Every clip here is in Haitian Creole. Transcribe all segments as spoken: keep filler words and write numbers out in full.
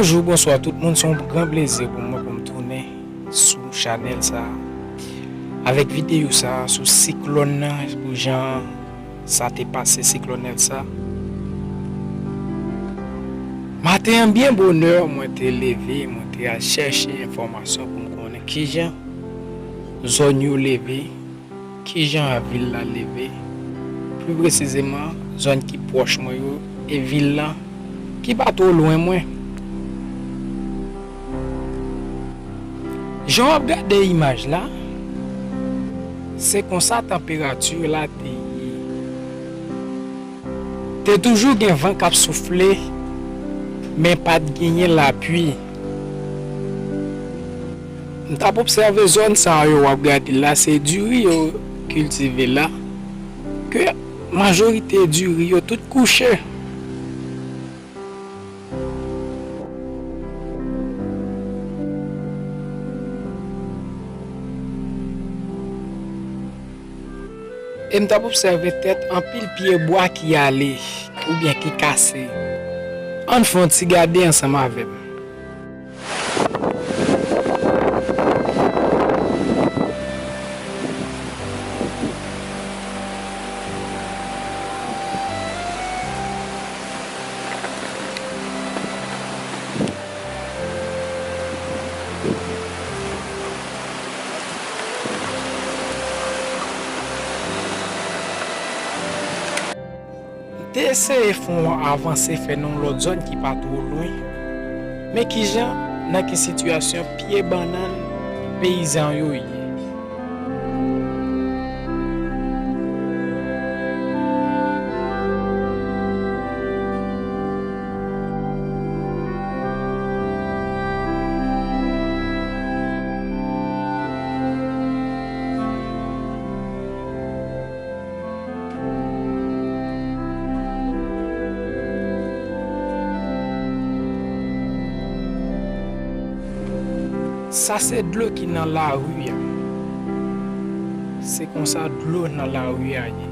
Bonjou, bonswa tout moun, se yon gran plezi pou mwen pou m tounen sou chanèl sa a avèk videyo sa a sou siklòn nan, pou jan sa te pase, siklòn Elsa. Maten an, byen bonè, mwen te leve, mwen te al chèche enfòmasyon pou m konnen kijan zòn yo leve, kijan vil la leve, pli presizeman, zòn ki pwòch mwen yo, e vil la ki pa twò lwen mwen. Jan w ap gade imaj la, se konsa tanperati la te ye. Te toujou gen van k ap soufle, men pa t genyen lapli. M t ap obsève zòn sa yo w ap gade la, se diri yo kiltive la, ke majorite diri yo tout kouche. E m t ap obsève tèt anpil pye bwa ki ale oubyen ki kase. Ann fè yon ti gade ansanm avè m. M te eseye fè yon avanse fè nan yon lòt zòn ki pa twò lwen. Men kijan, nan ki sitiyasyon pye bannann peyizan yo ye. Sa se dlo ki nan lari a. Se konsa dlo nan lari a ye.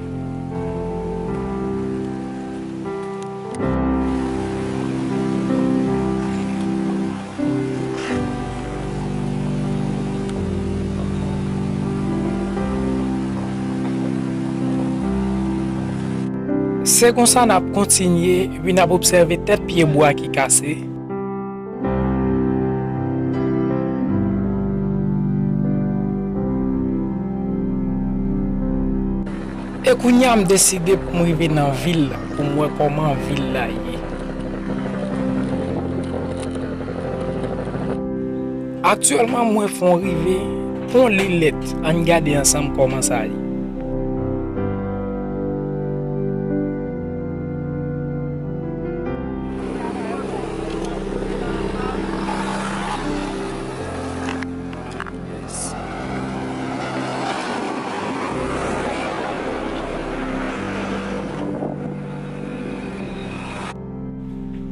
Se konsa n ap kontinye, epi n ap obsève tèt pye bwa ki kase. E kounye a, m deside pou m rive nan vil la, pou m wè kòman vil la ye. Aktyèlman, mwen fon rive Pon Lilèt. Ann gade ansanm kòman sa ye.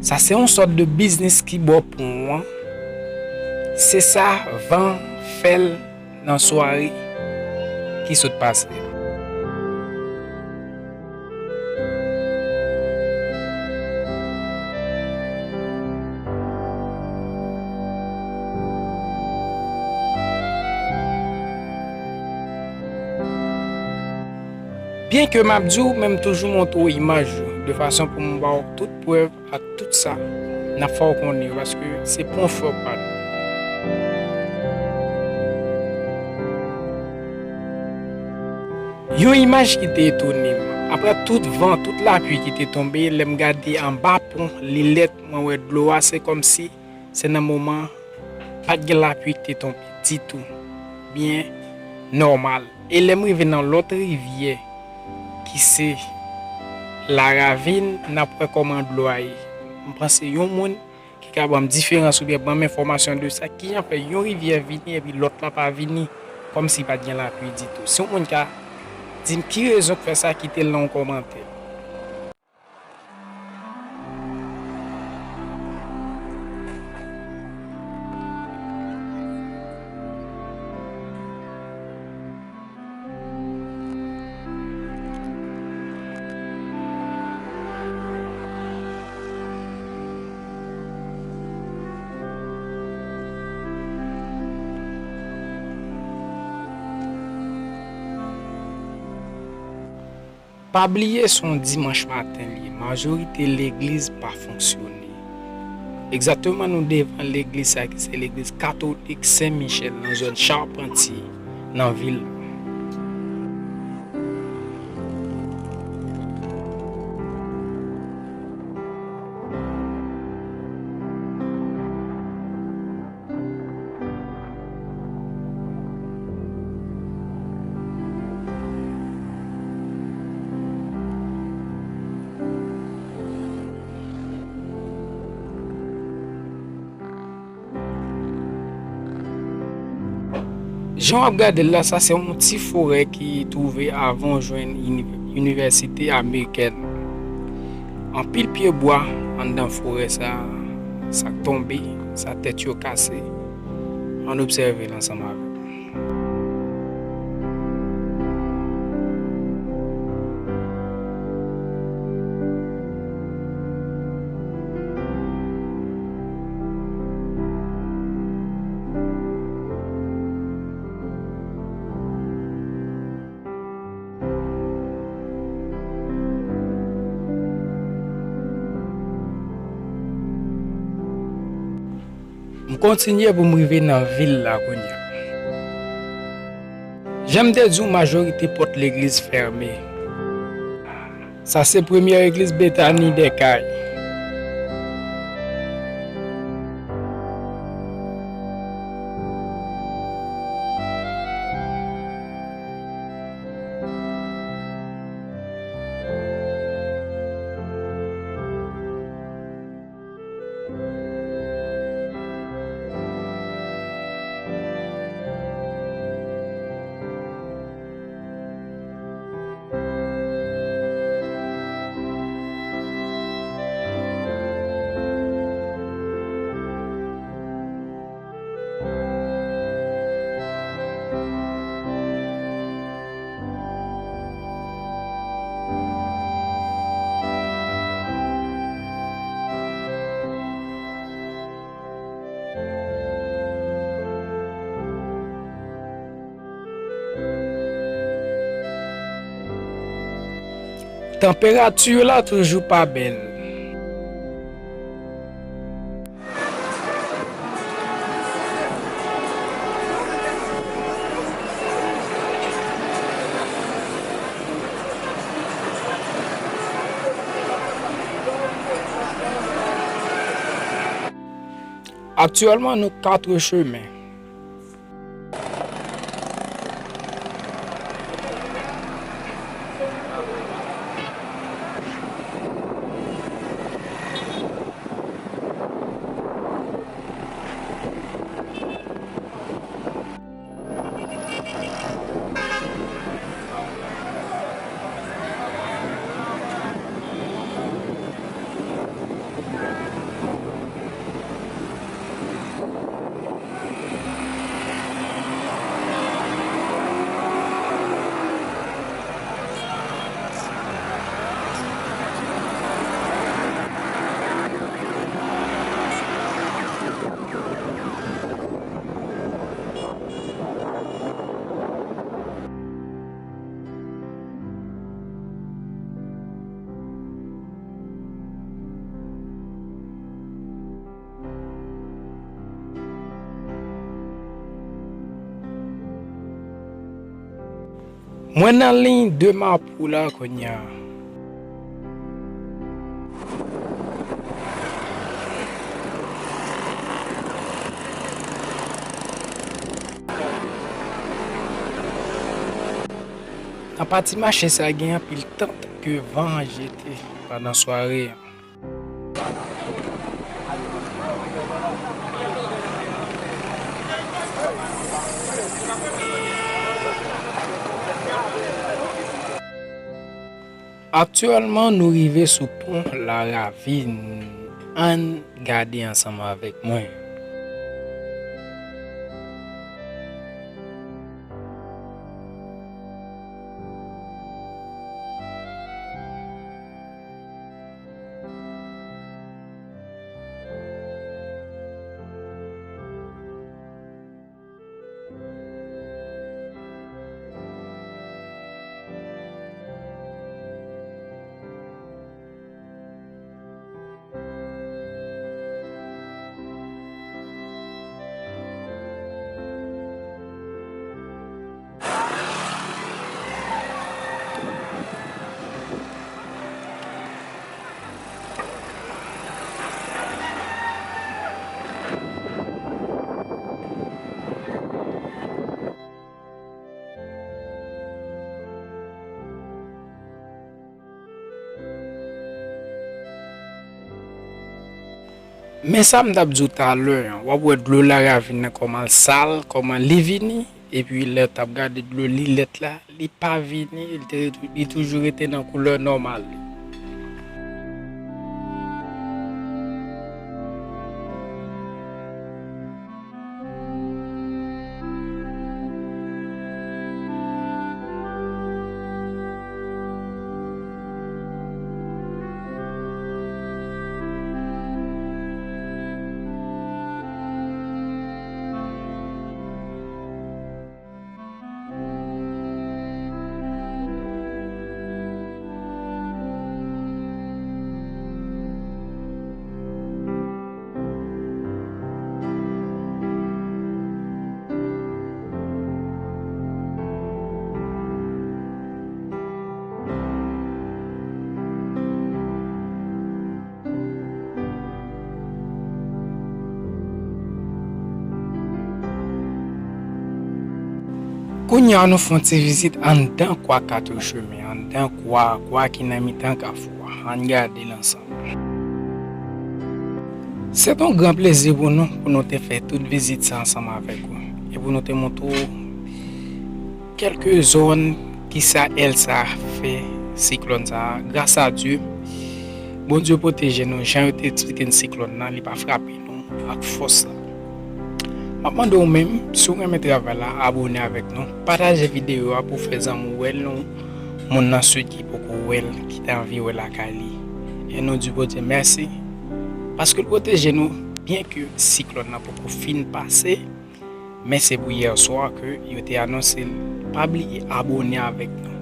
Sa se yon sòt de biznis ki bò pon an. Se sa van fè l nan sware ki sot pase. Byenke m ap di w, men m toujou montre w imaj yo, de fason pou m ba w tout prèv ak tout sa n ap fè w konnen yo, paske se pwofè pa nou. Yon imaj ki te etone m, apre tout van, tout lapli ki te tonbe, lè m gade anba pon Lilèt, mwen wè dlo a, se kòmsi se nan moman pa t gen lapli ki te tonbe ditou, byen nòmal. E lè m rive nan lòt rivyè, ki se Laravin, n ap wè kòman dlo a ye. M panse yon moun ki ka ban m diferans oubyen ban m enfòmasyon de sa, kijan fè yon rivyè vini epi lòt la pa vini, kòmsi pa t gen lapli ditou. Si yon moun ka di m ki rezon k fè sa, kite l nan yon kòmantè. Pa bliye se yon dimanch maten li ye, majorite legliz pa fonksyone. Egzakteman nou devan legliz sa ki se legliz katolik Sen Michèl nan zòn Charpantye nan vil la. Jan w ap gade l la, sa se yon ti forè ki twouve avan w jwenn inivèsite amerikèn. Anpil pye bwa anndan forè sa, sa k tonbe, sa tèt yo kase. Ann obsève l ansanm avè m. M kontinye pou m rive nan vil la kounye a. Jan m te di w, majorite pòt legliz fèmen. Sa se premyè egliz Betani dè Kay. Tanperati la toujou pa bèl. Aktyèlman, nou Katrechemen. Mwen nan liy de Mapou la kounye a. Nan pati mache sa, gen anpil tant ke van an jete pandan sware an. Aktyèlman, nou rive sou pon Laravin. Ann gade ansanm avèk mwen. Men sa m t ap di w talè an, w ap wè dlo laravin nan kòman l sal, kòman li vini, epi lè w t ap gade dlo lilèt la, li pa vini, li te, li toujou rete nan koulè nòmal li. Kounye a, nou fè yon ti vizit anndan kwa Katrechemen, anndan kwa, kwa ki nan mitan kafou a. Ann gade l ansanm. Se t yon gran plezi pou nou, pou nou te fè tout vizit sa ansanm avèk ou, e pou nou te montre w kèlke zòn ki sa Elsa fè, siklòn sa a. Gras a Dye, Bondye pwoteje nou. Jan yo te eksplike n siklòn nan, li pa frape nou ak fòs la. M ap mande w menm, si w renmen travay la, abòne avèk nou, pataje videyo a pou fè zanmi w wè l, nou, moun nan sid ki poko wè l, ki te anvi wè lakay li. E nou di Bondye mèsi, paske l pwoteje nou, byenke siklòn nan poko fin pase, men se pou yèswa ke yo te anonse l. Pa bliye abòne avèk nou.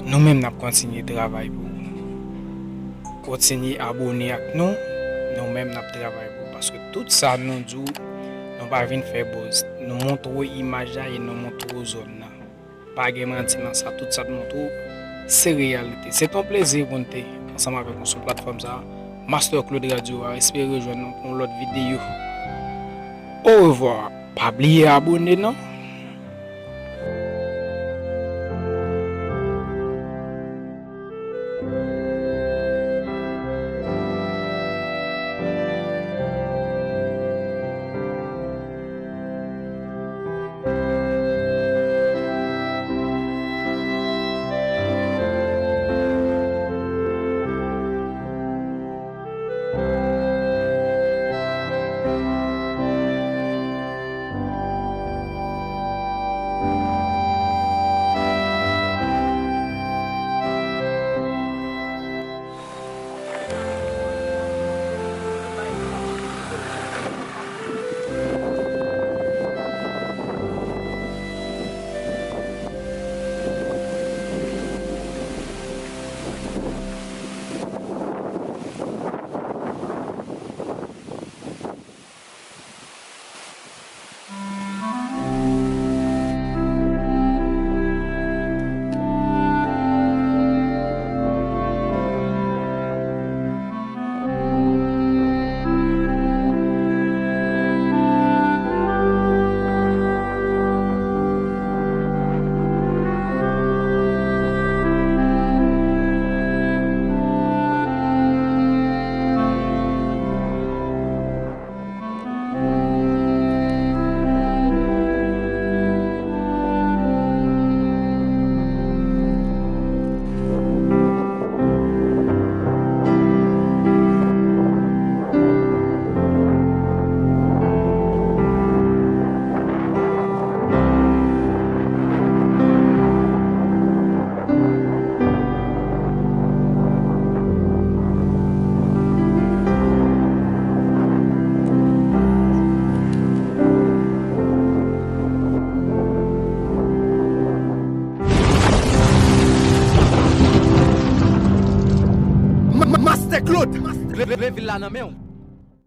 Nou menm n ap kontinye travay pou ou. Kontinye abòne ak nou, nou menm n ap travay pou ou. Paske tout sa nou di w, nou pa vin fè buzz. Nou montre w imaj la e nou montre w zòn nan. Pa gen manti nan sa, tout sa n montre w, se reyalite. Se t yon plezi pou n te ansanm avèk nou sou platfòm sa a. Master Claude Radio a espere rejwenn nou pou yon lòt videyo. Orevwa. Pa bliye abòne non. Ma-, ma-, Master Claude! Leve vil la nan men w.